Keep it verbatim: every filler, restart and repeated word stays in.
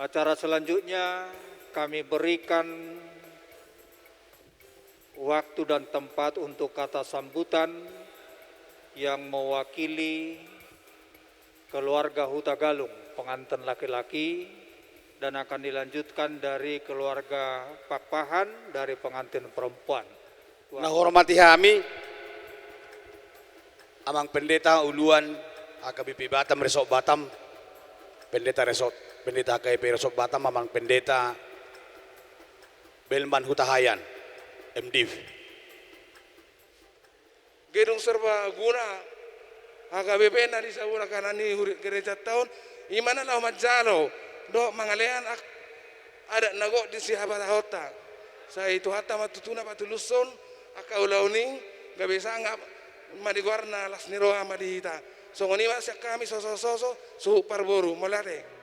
Acara selanjutnya kami berikan waktu dan tempat untuk kata sambutan yang mewakili keluarga Hutagalung, pengantin laki-laki, dan akan dilanjutkan dari keluarga Pakpahan dari pengantin perempuan. Na hormati hami, Amang Pendeta Uluan H K B P Batam, Resort Batam, Pendeta Resort, Pendeta H K B P Resort Batam, Amang Pendeta Belman Hutahaean, M Div. Gedung Serbaguna H K B P na di sabola kanan ni hurit gereja taon, i ma na laho manjalo dohot mangalean ak-, adat na gok di sihabatahonta. Sai Tuhanta ma tutu na patulushon angka ulaon i, gabe sangap ma di goarna, las ni roha ma di hita. Songon i ma sian hami sosososo, suhut parboru, mauliate.